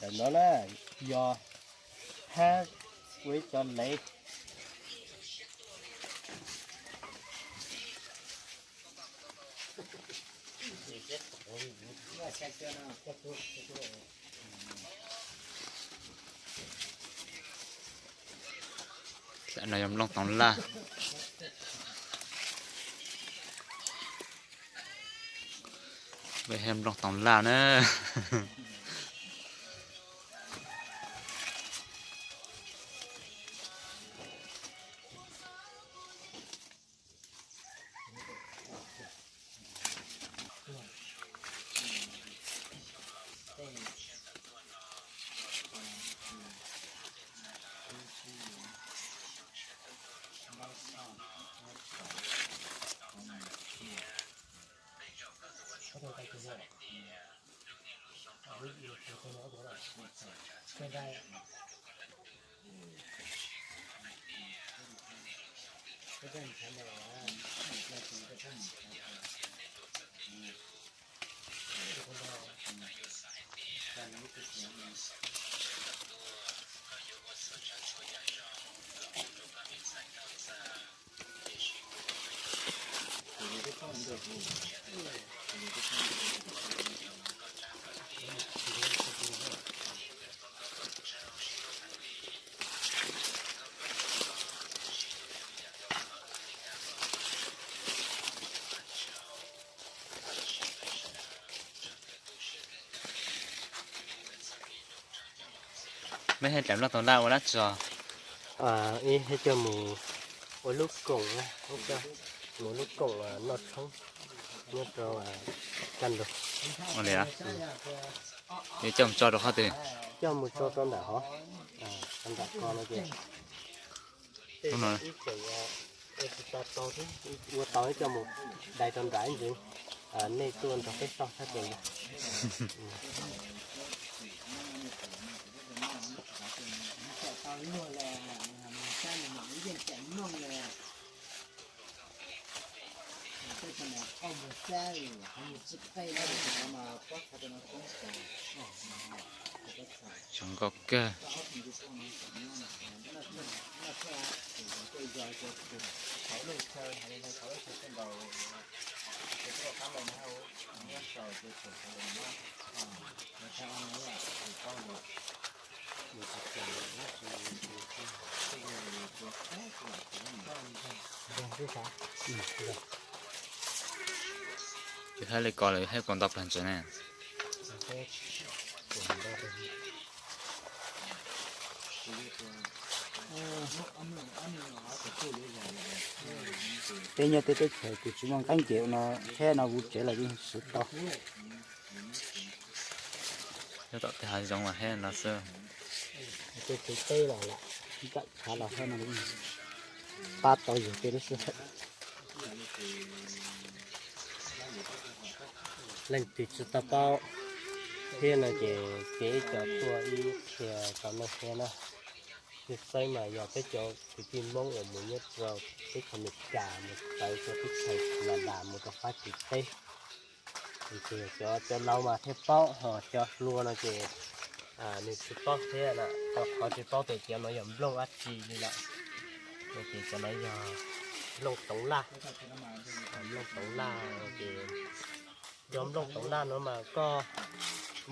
Ntawm no na, yog hab ua ib co lev. Ntawm no yog nplooj toov laj. Peb hab nplooj toov laj na. Mej hab dlaim nplooj toov laj ua dab tsi? Ib hab coj mus ua lub koom, mus lub koom noj tshoob nyob rau kaj ntug. Yuav coj mus tso rau qhov twg? Coj mus tso rau ntawm hov, rau ntawm ko no ces ib tseem ua tsis tau, ua tau coj mus dai rau nram ib ntsis, nej tuaj nrog peb xauj sab tes. Zoo nkauj kawg. Ces hab li ko lawm hab puas ntau plaws ntawd ne? Peb nyob teb chaws kuj tsis muaj nqeeb ces ua no hab no, vuv tsev los yeej siv tau. Nyob tom tej hav zoov mas hab no xwb. Tej tsev teb los lam tsam tshav los hab no pab tau yus tej lub sij hawm. Leej twg tsis tau paub thiab no ces cev ib co tuaj ib qhia rau nej thiab na. Txhij xeeb mas yog peb cov kwv tij Hmoob uas mus nyob rau teb chaws Amelikas mus txawv rau teb chaws Kanadas mus rau fab kis teb. Ces cov, cov laus mas thiaj paub, ho cov hluas no ces nws tsis paub thiab na. Qhov tsis paub tias cov no yog nplooj dab tsi li lawm, no ces cov no yog nplooj toov laj. Nplooj toov laj ces cov nplooj toov laj no mas koj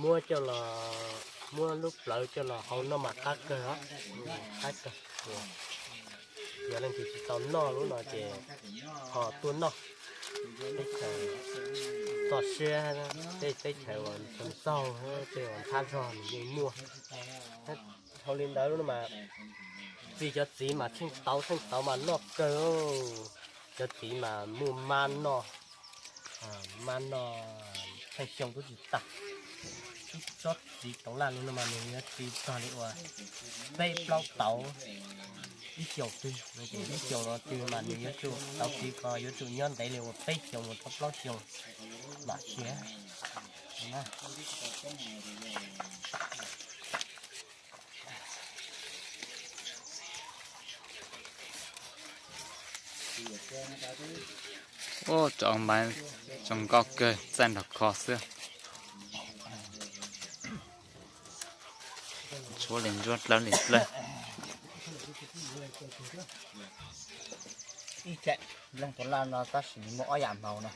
muab coj los, muab lub plawv coj los hau noj mas qab kawg os, qab kawg. Yog leej twg tsis tau noj lub no ces ho tuaj noj. Teb chaws toj siab, tej teb chaws uas tsaug tsaug, tej uas nthab zog nws yeej muaj. Hauv li ntawd lub no mas txi cov txiv mas tsheej tauv tsheej tauv mas noj kawg. Cov txiv mas muaj mab noj, mab noj tsheej xyoo twb tsis tag. Ib tsob txiv toov laj li no mas nws yuav txi txog li uas peb plaub tauv ib xyoos twg, ib xyoos no twg mas nws yuav tsum, tauv txiv ko yuav tsum nyob ntev li uas peb xyoos mus rau plaub xyoos mam siav. Ua rau maiv zoo nkauj kawg, txaij nrog kho xwb. Tshuab li ntsuab dlawb li dlawb. Ib ce, nplooj puav laj no tab sis muaj ob yam hmos no.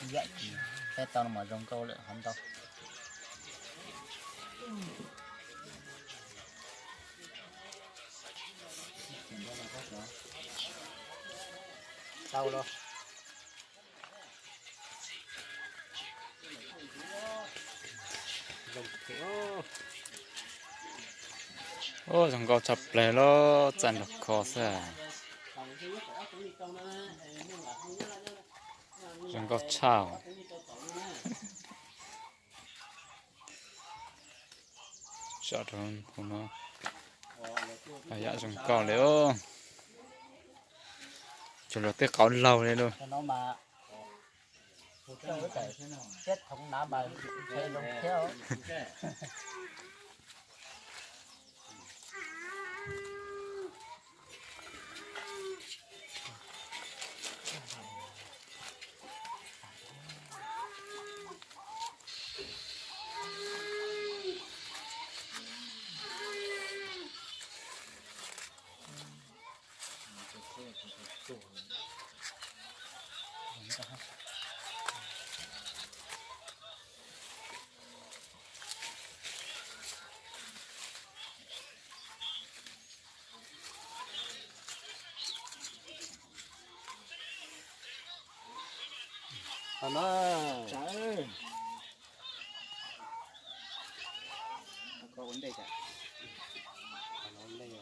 Ib yam tsis saib tau no mas zoo nkauj lawm hov ntau. Tau los. Zoo nkauj tshaj plaws los txaij nrog kho xwb. Zoo nkauj tshaj. Tsom rau hauv no, yam zoo nkauj li os. Cog luag tej qauv laug li lauj. Ua ntej, ua ntej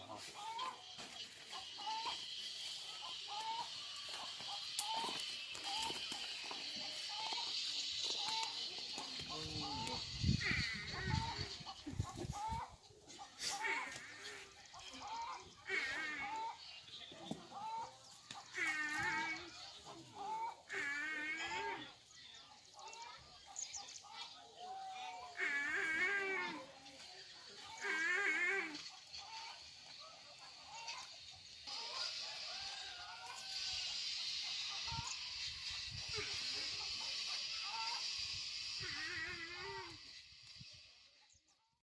ho.